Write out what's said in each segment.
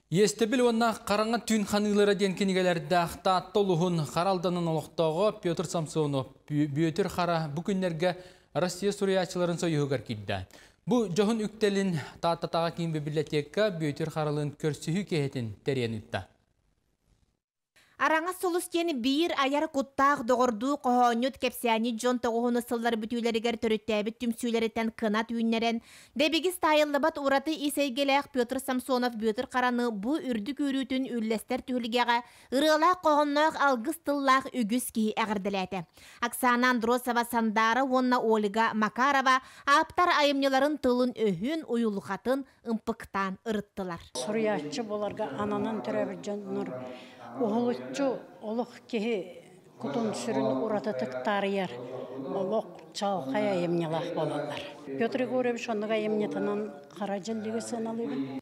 Иэстэбил уонна Хараҥа түүн ханыылара диэн кинигэлэрдээх Таатта улууһун Хара Алданын олохтооҕо Петр Самсонов Бүөтүр Хара бу күннэргэ Россия суруйааччыларын союһугар киирдэ. Бу дьоһун үктэлин Тааттатааҕы киин библиотека Бүөтүр Харалыын көрсүһүү киэһэтин тэрийэн ыытта. Араҥас сулус диэн биир айар куттаах доҕордуу хоһоонньут кэпсээнньит дьон тоҕуһуну сыллар бүтүүлэригэр төрүттээбит түмсүүлэриттэн кынат үүннэрэн, дэбигис таайыллыбат ураты ис эйгэлээх Петр Самсонов Бүөтүр Хараны бу үрдүк үөрүүтүн үллэстэр түһүлгэҕэ ырыалаах хоһоонноох алгыс тыллаах үгүс киһи эҕэрдэлээтэ. Оксана Андросова Сандаара уонна Ольга Макарова ааптар айымньыларын тылын-өһүн, уйулҕатын ымпыктаан ырыттылар. Суруйааччы буоларга ананан төрөөбүт дьоннор уһулуччу олох киһи кутун-сүрүн уратытык таарыйар олох чаҕылхай айымньылаах буолаллар. Петр Егорович оннук айымньытынан хара дьэллиги сыаналыыбын.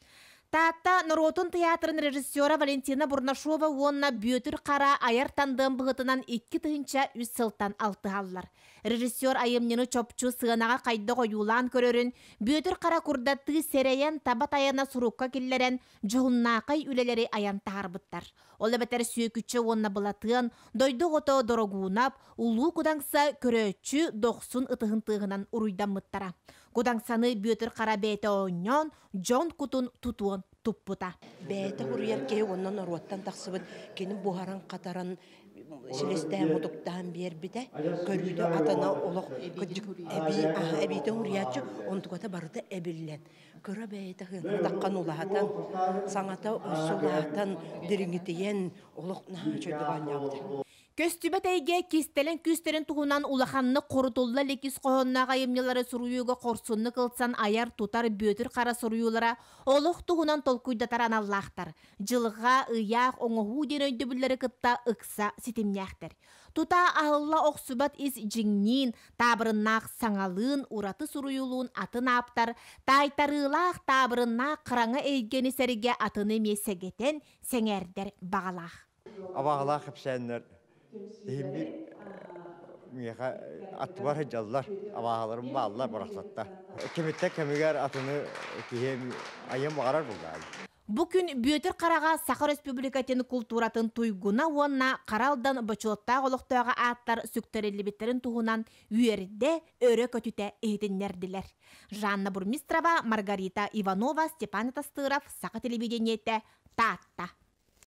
Таатта норуотун тыйаатырын режиссера Валентина Бурнашова уонна Бүөтүр Хара айар тандем быһыытынан 2003 сылтан алтыһаллар. Режиссер айымньыны чопчу сыанаҕа хайдах ойуулаан көрөрүн, Бүөтүр Хара курдаттыы сэрэйэн, таба тайана сурукка киллэрэн, дьоһуннаахай үлэлэри айан таһаарбыттар. Ол эбэтэр Сүөкүччэ уонна Былатыан, Дойду оҕото Дорогуунап, Улуу Кудаҥса көрөөччү дохсун ытыһын тыаһынан уруйдаммыттара. Кудаҥсаны Бүөтүр Хара бэйэтэ оонньоон, дьон кутун тутуон туппута. Бэйэтэ уруйар киһи уонна норуоттан тахсыбыт кини буһаран-хатаран силистээн мутуктаан биэрбитэ көрүүтэ атына олох кырдьык эбии эбиитэ уруйааччы онтуката барыта эбиллэн кыра бэйэтэ таххан улаатан саҥата улаатан дириҥитийэн олох наһаа үчүгэйдик оонньообута. Көстүбэт эйгэ кистэлэҥ күүстэрин туһунан улаханнык хорутулла илик ис хоһоонноох айымньылары суруйууга хорсуннук ылсан айар-тутар Бүөтүр Хара суруйуулара олох туһунан толкуйдатар аналлаахтар. Дьылҕа, ыйаах, оҥоһуу диэн өйдөбүллэри кытта ыкса ситимнээхтэр. Тута аһылла охсубат ис дьиҥниин, таабырыннаах саҥалыын, ураты суруйуулуун атын ааптар, таайтарыылаах, таабырыннаах хараҥа эйгэни сэргэ атыны эмиэ сэгэтэн, сэҥээрдэр баҕалаах. Абаҕалаах кэпсээннэр иһин биир миэхэ аттыбар сылдьаллар, абааһыларым бааллар барахсаттар. Кэмиттэн кэмигэр атыны киһи айыан баҕарар булгаан. Бу күн Бүөтүр Хараҕа Саха Өрөспүүбүлүкэтин култууратын туйгуна уонна Хара Алдан бочуоттаах олохтооҕо ааттар сүктэриллибиттэрин туһунан үөрдэ, өрө көтүтэ иһитиннэрдилэр. Жанна Бурмистрова, Маргарита Иванова, Степан Тастыров, Саха телевидениетэ, Таатта.